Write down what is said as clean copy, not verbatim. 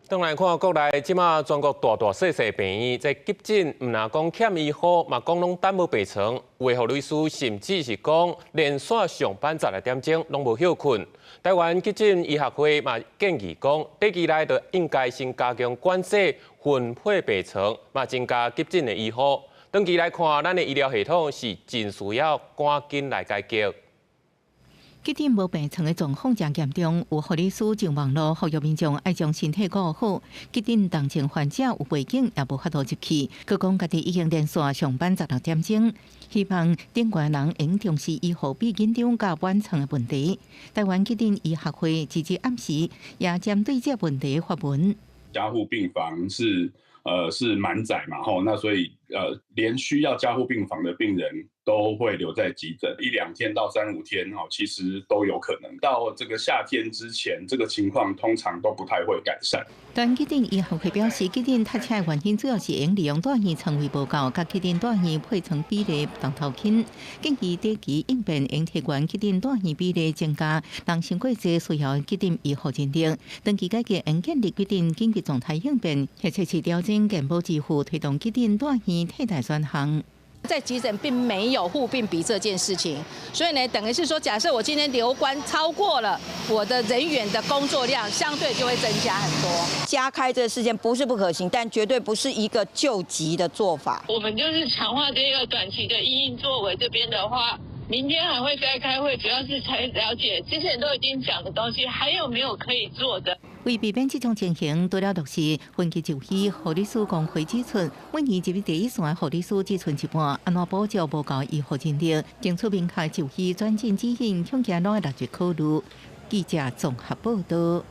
轉來看國內，這馬全國大大細細病院在急診，毋但講欠醫護，嘛講攏等無病床，有的護理師甚至是講連續上班十來點鐘攏無歇睏。台灣急診醫學會嘛建議講，短期內就應該先加強管制分配病床，嘛增加急診的醫護。長期來看，咱的醫療系統是真需要趕緊來改革。急診無病床的狀況誠嚴重，有護理師上網路呼籲民眾愛將身體顧好。急診重症患者有背景也無法度入去，閣講家己已經連續上班十六點鐘，希望頂懸人會重視醫護比緊張佮滿床的問題。台灣急診醫學會直至暗時也針對這個問題發文。加護病房是滿載嘛，吼，那所以連需要加護病房的病人都會留在急診一兩天到三五天，哦，其實都有可能。到這個夏天之前，這個情況通常都不太會改善。但急診醫學會表示，急診塞車的原因主要是用利用住院床位無夠，佮急診住院配床比例當頭輕，建議短期應變應提懸急診住院比例增加，人傷過濟需要急診醫護人力。長期改革應建立急診緊急狀態應變，或者是調整健保支付，推動急診住院替代專項。在急診並沒有護病比這件事情，所以呢，等於是說，假設我今天留觀超過了我的人員的工作量，相對就會增加很多。加開這個時間不是不可行，但絕對不是一個救急的做法。我們就是強化這個短期的因應作為，這邊的話，明天還會再開會，主要是才了解之前都已經講的東西，還有沒有可以做的。為避免這種情形，除了落實分級就醫，護理師工會指出，每年入去第一線的護理師只賰一半，按怎補足無夠醫護人力，政策明確就醫轉診指引，恐驚攏會納入考慮。記者綜合報道。